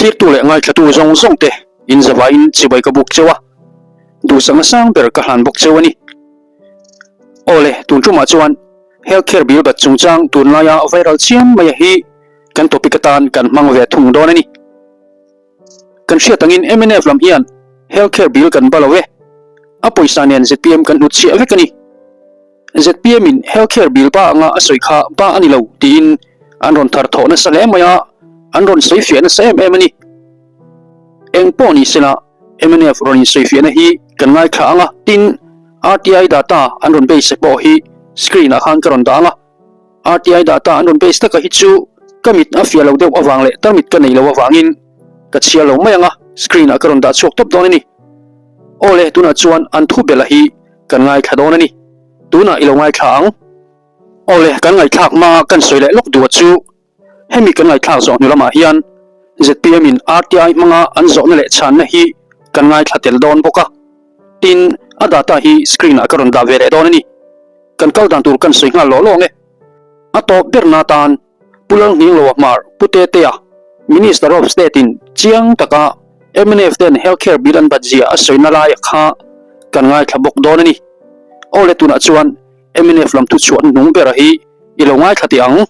Thlirtu leh ngaithlatu zawng zawng te in zavaiin chibai ka buk cheu a, duhsakna sang ber ka hlan bawk cheu a ni. Aw le, tun tumah chuan Health Care Bill bat chungchang tunlaia viral chiam maia hi kan topic atan kan hmang ve thung dawn a ni. Kan hriat angin mnf lam hian Health Care Bill kan ba lo e, a pawisa nen zpm kan hnut chhiah vek a ni. Zpm in Health Care Bill ba anga a sawi kha ba a ni lo tiin an rawn thar thawh nasa hle mai a, an rawn sawi fiah nasa em em a ni. Eng pawh ni sela mnf rawn insawi fiahna hi kan ngaithla ang a, tin RTI data an rawn base pawh hi screen ah khan ka rawn dah ang a. RTI data an rawn base taka hi chu ka mit a fiah lo deuh avang leh tarmit ka nei lo avangin ka chhiar lo mai ang a, screen ah ka rawn dah chhuak tawp dawn a ni. Aw le, tunah chuan an thu bela hi kan ngaithla dawn a ni. Tunah i lo ngaithla ang. Aw le, kan ngaihthlak hma kan sawi leh lawk duh a chu hemi kan ngaihthlak zawh hnu lamah hian zpm in RTI hmanga an zawhna leh chhanna hi kan ngaithla tel dawn bawk a. Tin, a data hi screen ah ka rawn dah ve leh dawn a ni. Kan kal dan tur kan sawi nghal lawh lawng e. A tawp berna atan Pu Lalnghingloa Hmar, Pu Tetea, Minister of State in chiang taka mnf ten Health Care Bill an bat zia a sawina laia kha kan ngaithla bawk dawn a ni. Aw le tunah chuan mnf lam thuchhuah hnuhnung bera hi i lo ngaithla teh ang.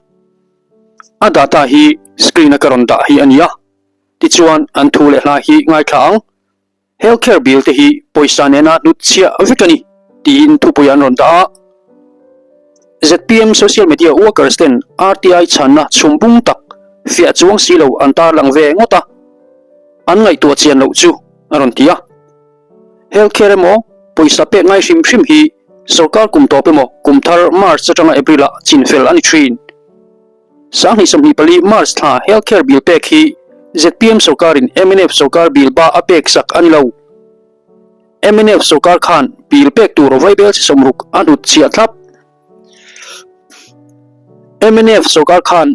A data hi screen a ka rawn dah hi a ni a, tichuan an thu leh hla hi ngaithla ang. Health care bill te hi pawisa nena hnut chhiah vek a ni tiin thupui an rawn dah a. Zpm social media workers ten RTI chhanna chhum bung tak fiah chuang si lo an tarlang ve ngawt a, an ngaihtuah chian loh chu a rawn ti a. Health care emaw pawisa pek ngai hrim hrim hi sorkar kum tawp emaw kum thar March atanga April ah chinfel a ni thin. 2024 March thla Health Care Bill pek hi zpm sorkarin mnf sorkar bill ba a pek sak a ni lo. Mnf sorkar khan bill pek tur vaibel chi sawmruk a hnut chhiah thlap. Mnf sorkar khan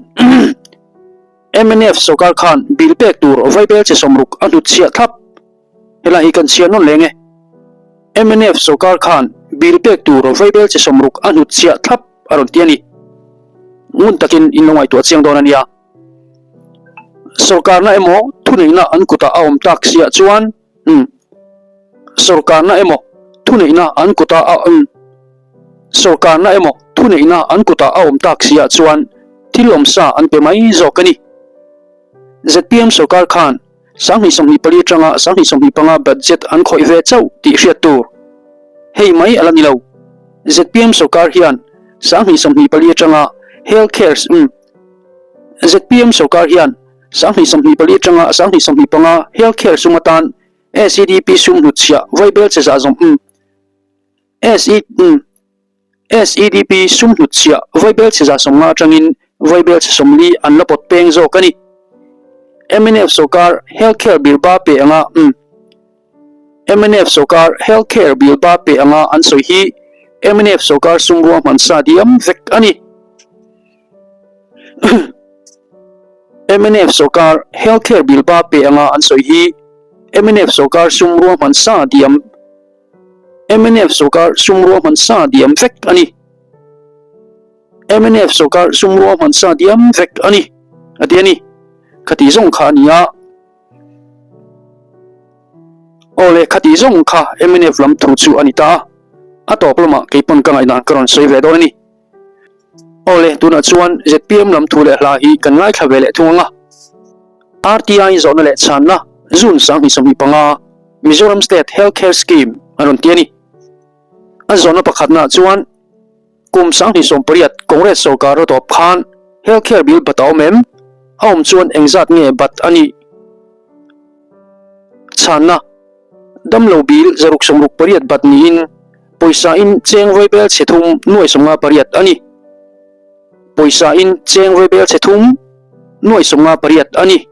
mnf sorkar khan bill pek tur vaibel chi sawmruk a hnut chhiah thlap. Helai hi kan chhiar nawn leng e. Mnf sorkar khan bill pek tur vaibel chi sawmruk a hnut chhiah thlap a rawn ti a ni. Ngun takin in lo ngaihtuah chiang dawn a nia. Sorkarna emaw thuneihna an kutah a awm tak siah chuan umm Sorkarna emaw thuneihna an kutah a umm Sorkarna emaw thuneihna an kutah a awm tak siah chuan thil awmsa an pe mai zawk a ni. Zpm sorkar khan 2024 atanga 2025 budget an khawih ve chauh tih hriat tur. Hei mai a la ni lo. Zpm sorkar hian 2024 atanga Health Care um zpm sorkar hian 2024 atanga 2025 Health Care sum atan SEDP sum hnutchhiah vaibel che zah zawm um SE um SEDP sum hnutchhiah vaibel chhe 150 atangin vaibel chhe 40 an la pawt peng zawk a ni. Mnf sorkar Health Care Bill ba pe anga um mnf sorkar Health Care Bill ba pe anga an sawi hi mnf sorkar sum ruahman sa diam vek a ni. Mnf sorkar Health Care Bill ba pe anga an sawi hi mnf sorkar sum ruahman sa diam Mnf sorkar sum ruahman sa diam vek a ni. Mnf sorkar sum ruahman sa diam vek a ni, a ti a ni. Khati zawng kha a ni a. Aw le, khati zawng kha mnf lam thu chu a ni ta a. A tawp lamah kei pawn ka ngaihdan ka rawn sawi ve dawn a ni. Aw le, tunah chuan zpm lam thu leh hla hi kan ngaithla ve leh thung ang a. RTI zawhna leh chhanna June 2025, Mizoram State Health Care Scheme a rawn ti a ni. A zawhna pakhatnaah chuan kum 2018 Congress sorkar a tawp khan Health Care Bill bat a awm em? A awm chuan engzat nge bat a nih? Chhanna, Damlo bill 668 bat niin pawisa in cheng vaibel chhe thum nuai 58 a ni. Pawisa in cheng vaibel chhe thum nuai 58 a ni.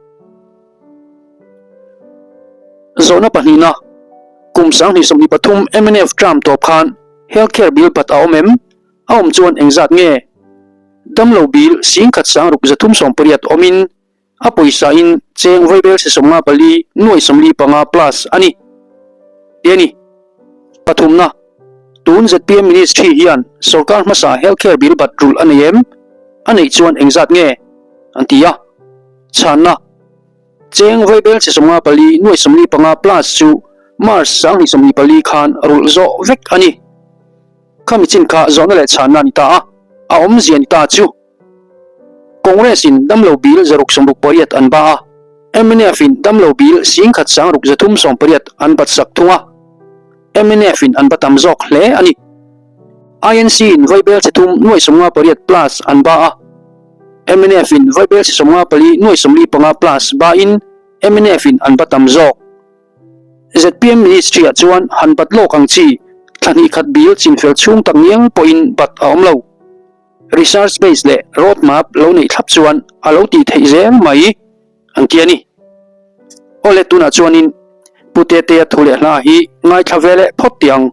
Zawhna pahnihna, Kum 2023 mnf term tawp khan Health Care Bill bat a awm em? A awm chuan engzat nge? Damlo bill singkhat sangruk 380 awmin A pawisa in cheng vaibel si 54 nuai 45 plus a ni. Ti a ni. Pathumna, Tun zpm Ministry hian sorkar hmasa Health Care Bill bat rulh a nei em? A neih chuan engzat nge? An ti a. Chhanna. Cheng Vaibelchhe 54 nuai 45 plus chu March 2024 khan rulh zawh vek a ni. Khami chin kha zawhna leh chhanna a ni ta a, a awmzia ni ta chu Congress in damlo bill 668 an ba a, mnf in damlo bill 10,638 an bat sak thung a, mnf in an ba tam zawk hle a ni. INC in Vaibelchhe thum nuai 58 plus an ba a, mnf in Vaibelchhe 54 nuai 45 plus ba in mnf in an ba tam zawk. Zpm Ministry ah chuan han bat lawk ang chi, thla hnih khat bill chinfel chhung tak ngial pawhin bat a awm lo. Research base leh road map lo neih thlap chuan a lo tih theih zel mai an ti a ni. Awle tunah chuanin Pu Tetea thu leh hla hi ngaithla ve leh phawt tih ang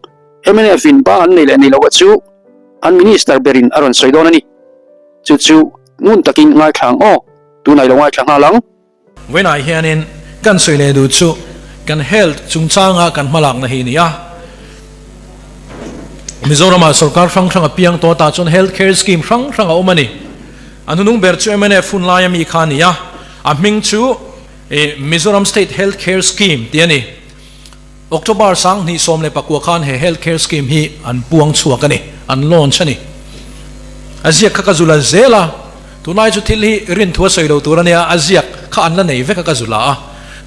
mnf in ba an nei leh nei loh a chu an Minister berin a rawn sawi dawn a ni. Chu chu ngun takin ngaithla ang aw, tunah i lo ngaithla nghal ang. Vawiinah hianin kan sawi leh duh chu kan health chungchanga kan hmalakna hi a ni a. Mizoramah sorkar hrang hrang a piang tawh tah chuan health care scheme hrang hrang a awm a ni. A hnunung ber chu mnf hun laia mi kha a ni a, a hming chu Mizoram State Health Care Scheme tih a ni. October 2019 khan he Health Care Scheme hi an puang chhuak a ni, an launch a ni. A ziak kha ka zula zel a, tunlai chu thil hi rinthua sawi lo tur a nia, a ziak kha an la nei vek a ka zula a.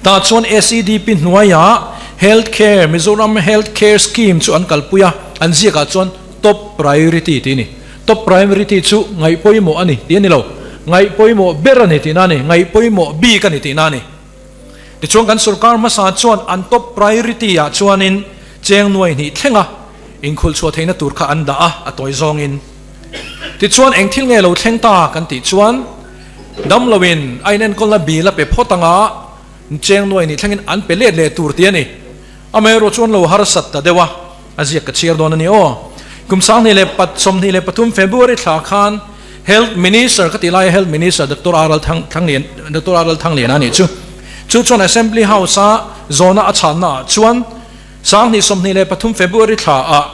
Tah chuan SEDP hnuaiah Health Care, Mizoram Health Care Scheme chu an kalpui a, an ziakah chuan Top Priority tih a ni. Top Priority chu ngaihpawimawh a ni tih a ni lo, ngaihpawimawh ber a ni tihna a ni, ngaihpawimawh bik a ni tihna a ni. Tichuan kan sorkar hmasa chuan an top priority ah chuanin cheng nuai hnih thlenga inkhulh chhuah theihna tur kha an dah a, a tawi zawngin. Tichuan eng thil nge lo thleng ta kan tih chuan damloin a inenkawlna bill a pe phawt anga cheng nuai hnih thlengin an pe let leh tur tih a ni. Amaherawh chuan lo harsat ta deuh a, a ziak ka chhiar dawn a ni aw. Kum 2023 February thla khan Health Minister ka tih laia Health Minister Doctor R Thanglian Doctor R Thangliana a nih chu. Chu chuan Assembly House a zawna a chhanna ah chuan 2023 February thla ah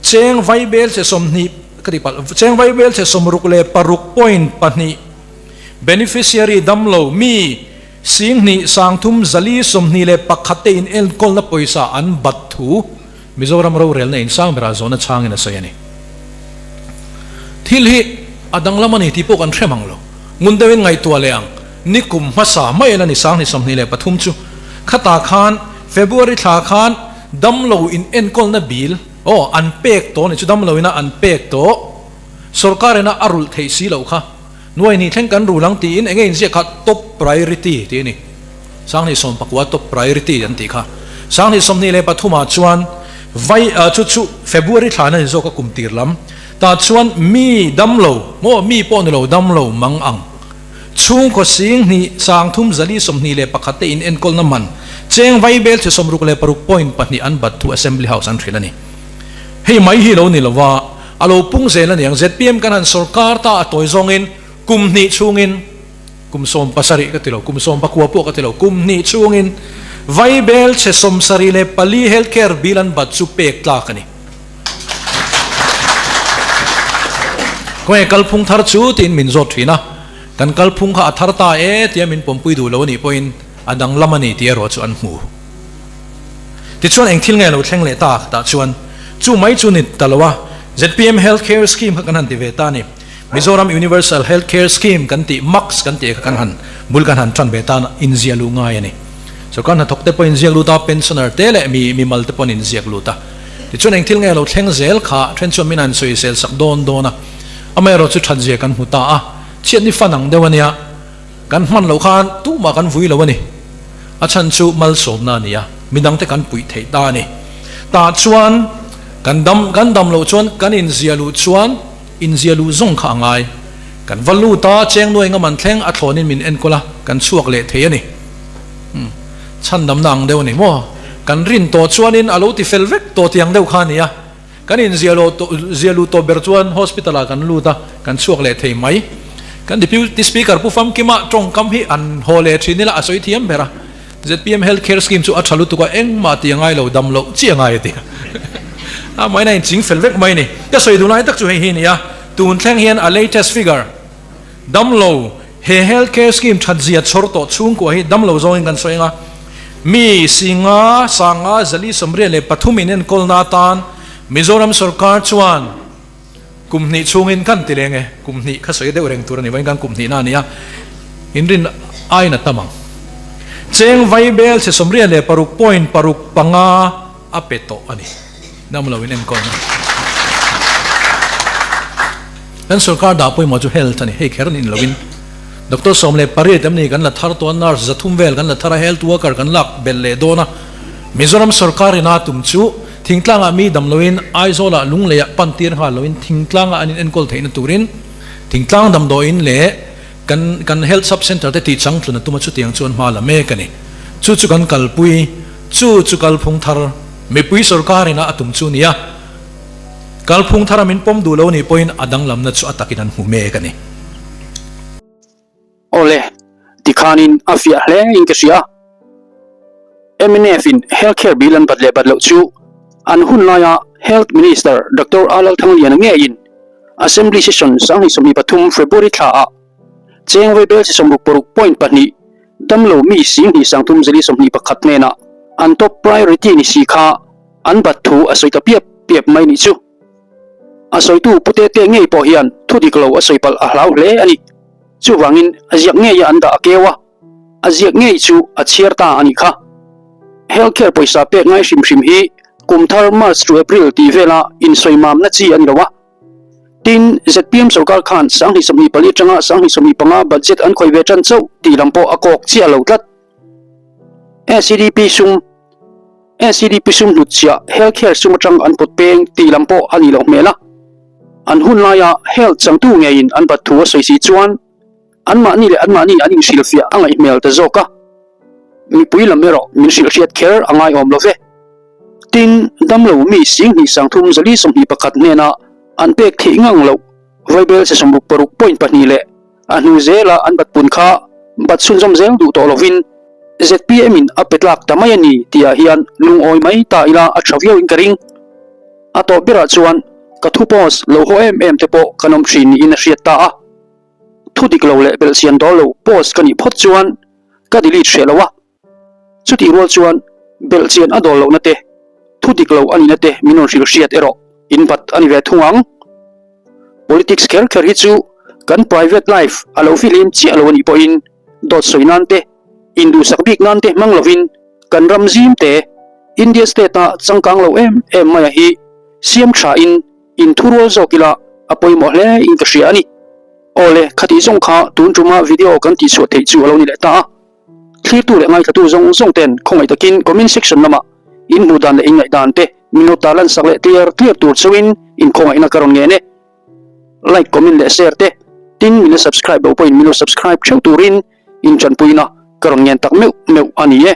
cheng vaibel che 20 ka tih palh cheng vaibel che 66.2 beneficiary damlo mi 2 3 4 21 te in enkawlna pawisa an bat thu Mizoram rorelna in sang berah zawhna chhangin a sawi a ni. Thil hi a danglam a ni tih pawh kan hre mang lo. Ngun deuhin ngaihtuah leh ang, nikum hmasa mai a la ni 2023 chu. Khatah khan February thla khan damlo in enkawlna bill aw an pek tawh a ni chu damlo ina an pek tawh sorkar ina a rulh theih si loh kha nuai hnih thleng kan rul ang tiin enge inziak kha top priority tih a ni. 2019 top priority an tih kha. 2023 ah chuan vai chu chu February thla na ni zawk a kum tir lam tah chuan mi damlo maw mi pawh ni lo damlo mang ang chhungkaw 2 3 4 21 te in enkawlna man cheng vai bel che 66.2 an bat thu Assembly House an hrilh a ni. Hei mai hi lo ni lova a lo pung zel a ni ang zpm kan han sorkar ta a tawi zawngin kum hnih chhungin Kum 17 ka ti lo, kum 19 pawh ka ti lo, kum hnih chhungin Vaibel chhe 74 health care bill an bat chu pek tlak a ni. Khawnge kalphung thar chu tiin min zawt thin a, kan kalphung kha a thar ta e tia min pawmpui duh lo a nih pawhin a danglam a ni tih erawh chu an hmu. Tichuan eng thil nge lo thleng leh ta tah chuan chu mai chu ni ta lo a, zpm health care scheme kha kan han ti ve ta a ni. Mizoram Universal Health Care Scheme kan tih, MACS kan tih kha kan han bul kan han tan ve tan a, inziah luh ngai a ni. Sorkar hnathawk te pawh inziak lut a, pensioner te leh mi mimal te pawh an inziak lut a. Tichuan eng thil nge lo thleng zel kha then chuan min han sawisel sak dawn dawn a, amaherawh chu thatzia kan hmu ta a, chhiat ni fan ang deuh a nia, kan hman loh khan tumah kan vui lo a ni. A chhan chu malsawmna a ni a, midangte kan puih theih ta a ni. Tah chuan kan dam kan dam loh chuan kan inziah luh chuan, Inzia luh zawng kha a ngai. Kan va lut a, cheng nuai ngam an thleng, a thlawnin min enkawl a, kan chhuak leh thei a ni. Umm, chhandamna ang deuh a ni maw? Kan rin tawh chuanin a lo ti fel vek tawh tih ang deuh kha a ni a. Kan inzia loh tawh, zia luh tawh ber chuan hospital ah kan lut a, kan chhuak leh thei mai. Kan Deputy Speaker Pu Famkima tawngkam hi an haw leh thin ila a sawi thiam ber a. Zpm Health Care Scheme chu a tha lutuk a, engmah tih a ngai lo, dam loh chi a ngai a ti. A maina in ching fel vek mai a ni. Ka sawi duh lai tak chu hei hi a ni a, tun thleng hian a latest figure, dam lo, He Health Care Scheme that zia chhawr tawh chhungkua hi damlo zawngin kan sawi ang a, mi singa sanga 483 in enkawlna atan Mizoram sorkar chuan kum hnih chhungin kan ti leng e, kum hnih kha sawi deuh reng tur a ni, vawiin khan kum hnihna a ni a, inrin aiin a tam ang. Cheng vaibel chhe 96.65 a pe tawh a ni, damlo in enkawlna. Kan sorkar dah pawimawh chu health a ni, hei kher nin lovin Doctor 18 em ni kan la thar tawh a, nurse 300 vel kan la thar a, health worker kan lak belh leh dawn a, Mizoram sorkar ina tum chu thingtlangah mi dam loin Aizawlah lungleiah pan tir nghal loin thingtlangah an in enkawl theihna turin thingtlang damdawiin leh kan kan health sub centre te tih changtlun a tum a chutiang chuan hma la mek a ni. Chu chu kan kalpui, chu chu kalphung thar mipui sorkar ina a tum chu nia. Kalphung thara min pawm duh lo nih pawhin a danglamna chu a takin an hmu mek a ni. Awle, tikhanin a fiah hle in ka hria. Mnf in Health Care Bill an bat leh bat loh chu an hun laia Health Minister Doctor A Lalthangliana ngeiin Assembly Session 2023 February thla ah cheng vaibel chi 66.2 damlo mi 2321 hnenah an top priority ni si kha an bat thu a sawi ta piap piap mai nih chu. A sawitu Pu Tete ngei pawh hian thu dik lo a sawi palh a hlau hle a ni. Chuvangin a ziak ngeia an dah a keu a, a ziak ngei chu a chhiar ta a nih kha. Health care pawisa pek ngai hrim hrim hi kum thar March to April tih vela insawimamna chi a ni lo a. Tin, zpm sorkar khan 2024 atanga 2025 budget an khawih ve tan chauh tih lam pawh a kawk chiah lo tlat. SEDP sum SEDP sum hlut chiah health care sum atang an pawt peng tih lam pawh a nih loh hmel a. An hun laia health changtu ngeiin an bat thu a sawi si chuan anmahni leh anmahni an inhrilhfiah a ngaih hmel ta zawk a. Mipui lam erawh min hrilhhriat kher a ngaiawm lo ve. Tin, damlo mi 23,321 hnena an pek theih ngang loh vaibel che 66.2 leh A hnu zela an bat pun kha bat chhunzawm zel duh tawh lovin zpm in a pe tlak ta mai a ni tihah hian lungawi mai ta ila a tha viau in ka ring. A tawp berah chuan ka thu post lo haw em em te pawh kan awm thin niin a hriat ta a. Thu dik lo leh belhchian dawl lo post ka nih phawt chuan ka delete hreh lo a. Chutih rual chuan belhchian a dawl lohna te, thu dik lo a nihna te min rawn hrilh hriat erawh in bat a ni ve thung ang. Politics kher kher hi chu kan private life a lo fihlim chiah lo a nih pawhin dawt sawi nan te, induhsak bik nan te hmang lovin kan ram zim te, India state a changkang lo em em maia hi siam tha in inthurual zawk ila a pawimawh hle in ka hria a ni. Awle, khatih zawng kha tun tuma video kan tihchhuah theih chu a lo ni leh ta a. Thlirtu leh ngaithlatu zawng zawng ten khawngaih takin comment section lamah in hmuh dan leh in ngaih dan te min lo tarlan sak leh tliar tliar tur chauhin in khawngaihna ka rawn ngen e. Like, comment leh share te tin min la subscribe lo pawhin min lo subscribe theuh turin in tanpuina ka rawn ngen tak meuh meuh a ni e.